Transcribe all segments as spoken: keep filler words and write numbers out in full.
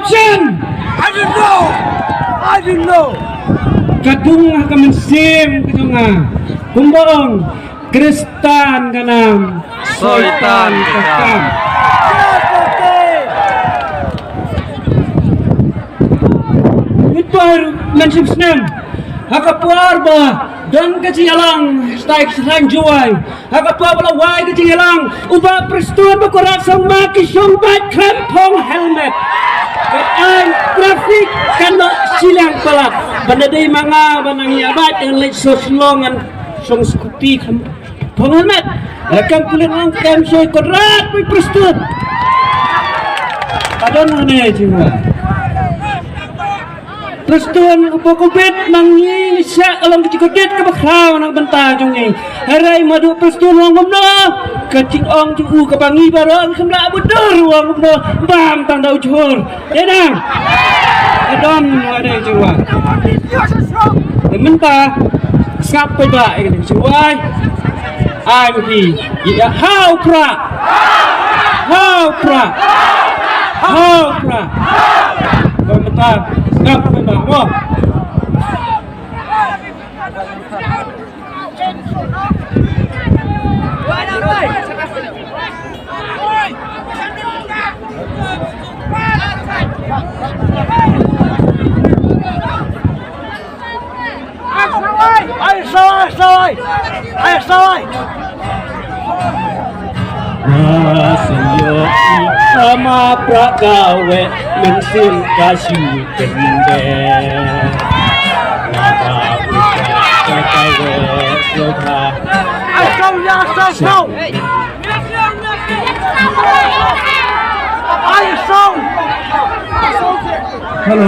Shen! I don't know. I don't know. Ka dung ha ka mynsiem ka jong nga. Kumba ong, Kristan ka nam, Soitan ka kam. Ngi por mynsiem snem. Ha ka por ba don ka jingïalang stai ka shrang Jowai. Ha ka por ba la wai ka jingïalang, u Bah Prestone Bah Khudradsong ma ki shong bad khlem phong helmet. Ka aiñ traffic kan noh shiliang palat. Ban da dei ma nga ban nang ïa bad ngan leit sha Shillong ngan shong scooty khlem phong helmet. Ka kam pulit ngan kem soi Khudrad Bah Prestone. Ka don hangne jingwa. Prestone u pokobit ma ngi ngi shah ka long ka jingkordit kaba khraw na ka bynta jong ngi. Hynrei ma dei Prestone u ong kumno, ka jingong jong u kaba ngi baroh ngi khlem lah ban dur u ong kumno, bam tang da u jhur. Ïa nang. Ka don wa dei jingwa. Te mynta sngap paidbah ïa ka dei jingwa. Ai ma phi. Ïa ha u Prah. Ha u Prah. Ha u Prah. Ba mynta sngap paidbah mo. Ai sawai, sawai. Ai sawai. Na sing yo i sama pra kawe, men sim ka shu kende. Na ba u pra kawe, so ba. Ai saw ya, saw, saw. Ai saw. Hello.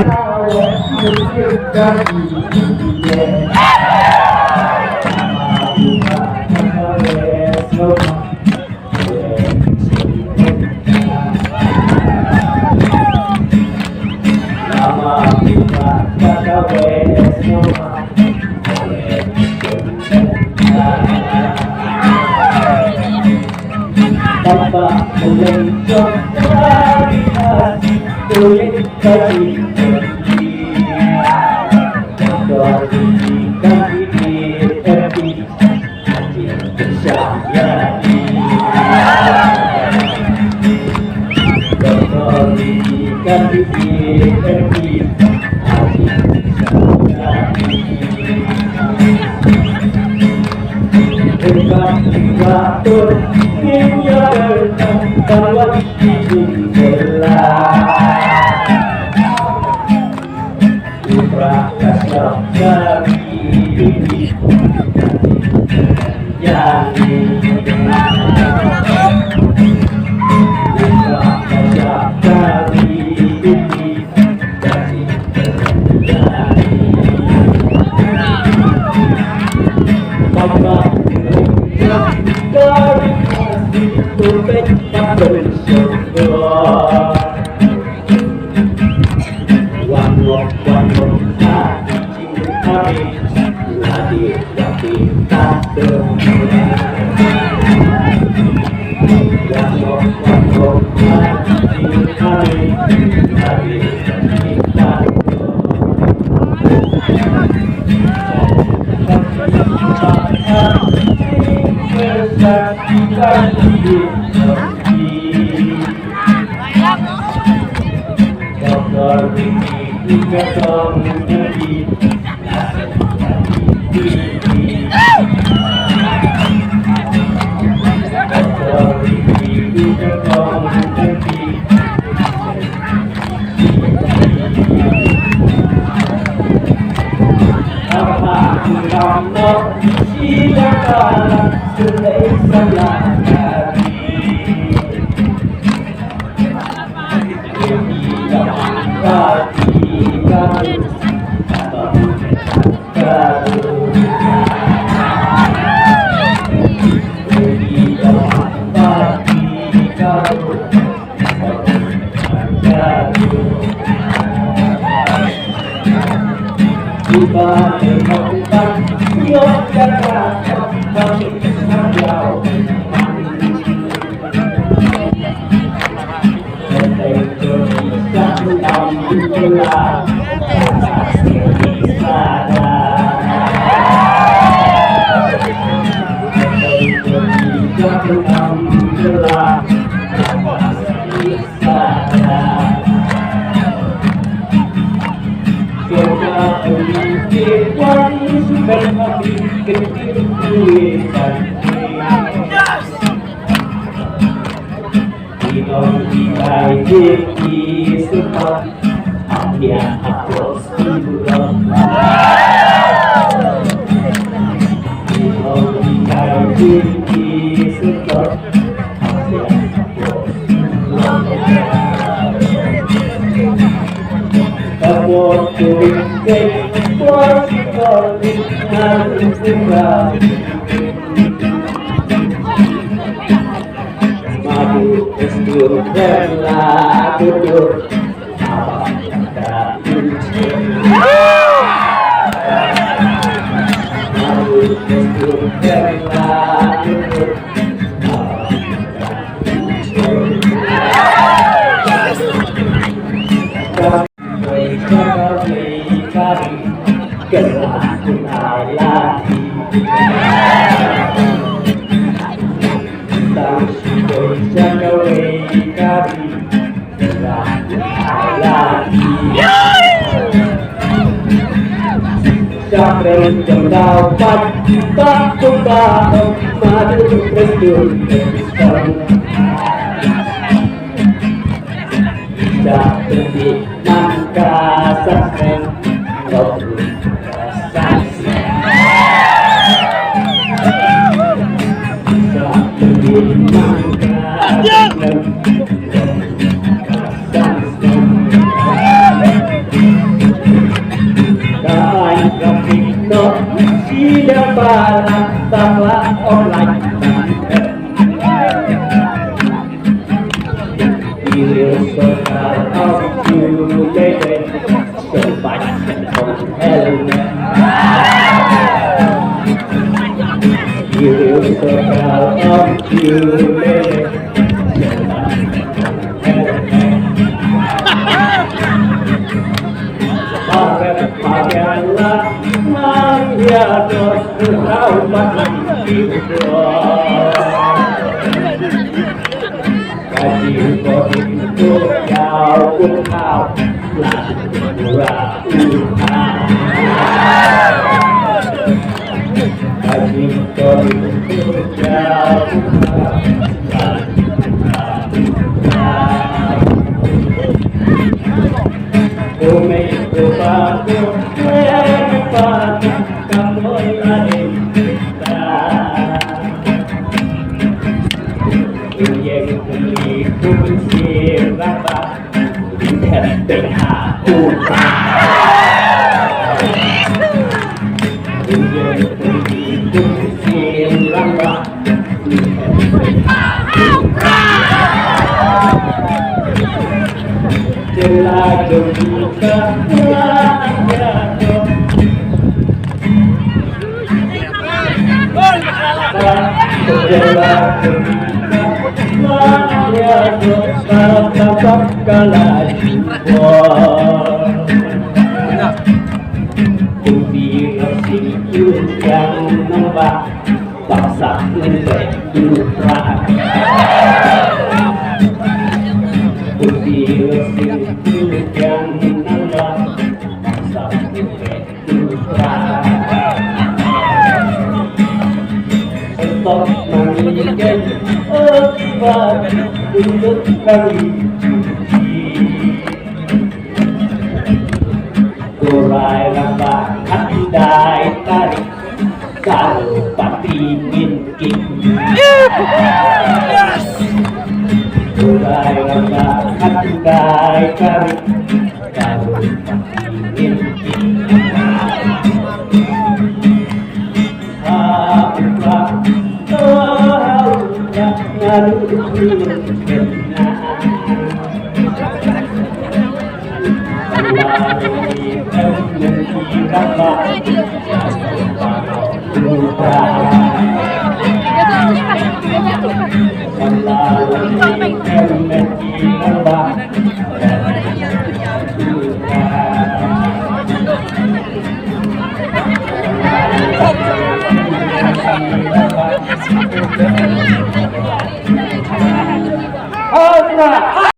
Hana.